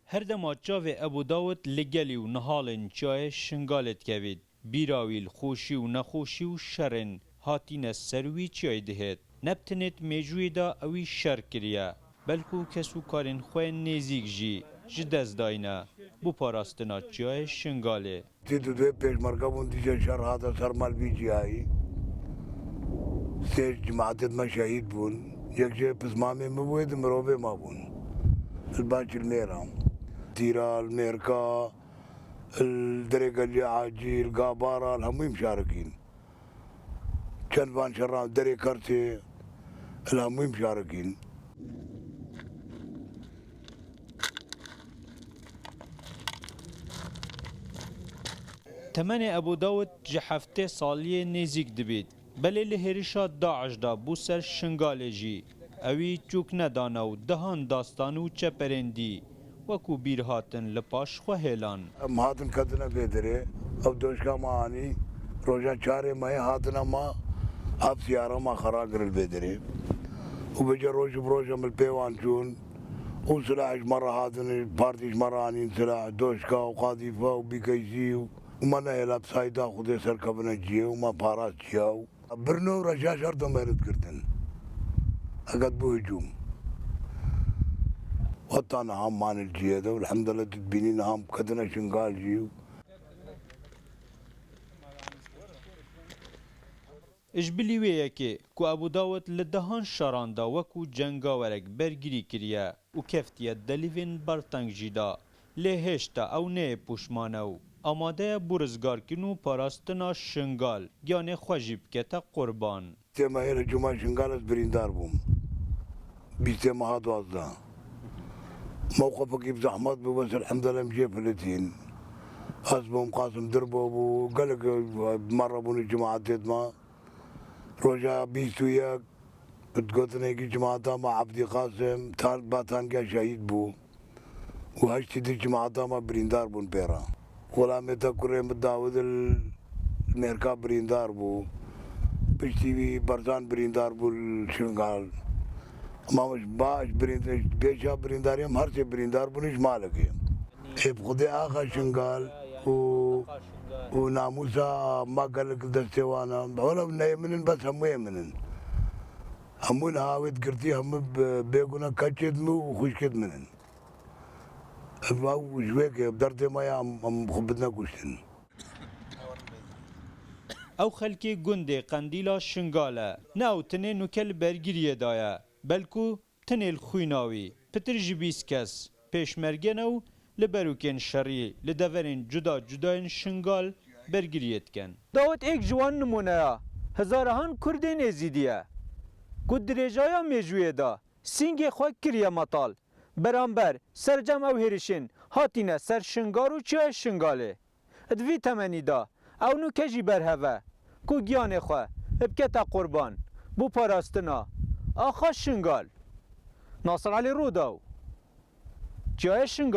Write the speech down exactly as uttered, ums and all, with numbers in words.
Her dema çavê Ebû Dawid li gelî û nihalên çiyayê Şingalê dikevît, bîra wî li xweşî û nexweşî û şerên hatîne ser wî çiyayê dihêt. Ne bi tenê di mêjûyê de ewî şer kiriye, belkû kes û karên xwe yên nêzîk jî ji dest dayîne bo parastina çiyayê Şingalê. Tî tu dê pêşmerge bûn, dîsa şer hate ser me li vî ciyayî. Sê cimatê me şehîd bûn. Yek jê pismamê min bû, êdî mirovê me bûn. Li Baş Cilmêra, Tîra, li Mêrka, li Derê Geliyê Acî, li Gabara, li hemûyî mişarikîn. Çend van şeran Derê Kersê, li hemûyî mişarikîn. Temenê Ebû Dawid ji heftê saliyê nêzîk dibît. Belê li hêrişa DAIŞ de bû ser Şingalê jî ewî çûk nedane û dehan dastan û çeperên dî wekû bîr hatin li paş xwe hêlan. Em hatin ketine vê derê, ew doşka me anî, roja çarê mehê hatine me, ev siyara me xera kir li vê derê. Û vêca roj bi roj em li pê wan çûn, û silah ji me re hatin, partî ji me re anîn silah, doşka û qadîfe û bîkeysî û, û me nehêla bi sayda Xwedê serkevine ciyê û me parast ciya û birno reja şer de me rid girtin. Eget bû hicûm. Heta niha mane li ciyê de û elhamdulillah tu dibînî niha em ketine Şingal jî û Ji bilî wê yekê ku Ebû Dawid li dehan şeran de wekû cengawerek bergirî kiriye û keftiye delîvên berteng jî de, lê hêşta ew neyê pûşmane û amade ye bo rizgarkirin û parastina Şingal, giyanê xwe jî bikete qurban. Tê me hêle cuma Şingal ez birîndar bûm. Bîstê meha duwazdeh. Mewqifekî bi zehmet bû, bes elhamdulillah em jê filitîn. Ez bûm, Qasim Dirbo bû, gelek me re bûne cimatê me. Roja bîst û yek digotin êkî cimata me Ebdî Qasim, tan-, ba tangiya şehîd bû. Û heştî di cimata me birîndar bûn pê re. Xulamê te kurê min Dawid li Mêrka birîndar bû. Piştî wî Berzan birîndar bû li Şingal. Ama ji ba, ji birînd-, ji pêşa birîndariyê em her sê birîndar bûn ji malekê. Ê bi Xwedê axa Şingal û, û namûsa me gelek li destê wan e. Wele neyê min in, bes hemûyê min in. Hemû niha wê digirtî, hemû bi-, bêguna keçêt min û xwişkêt min in. Ev, ew ji wê ke derdê me ya em, em xwe bidine kuştin. Ew xelkê gundê Qendîla Şingal e. Ne ew tinê nûke li bergiriyê de ye, belkû tinê li xwîna wî, pitir ji bîst kes pêşmerge ne û li berûkên şerî li deverên cuda cuda yên Şingal bergiriyê dikin. Dawid êk ji wan nimûneya hezarahan Kurdên Êzîdî ye, ku dirêjaya mêjûyê de sîngê xwe kiriye metal, beramber sercem ew hêrişên hatîne ser Şingal û çiyayê Şingalê. Di vî temenî de ew nûke jî berhev e ku giyanê xwe bikete qurban bo parastina axa Şingal. Nasir Elî Rûdaw, Çiyayê Şingalê.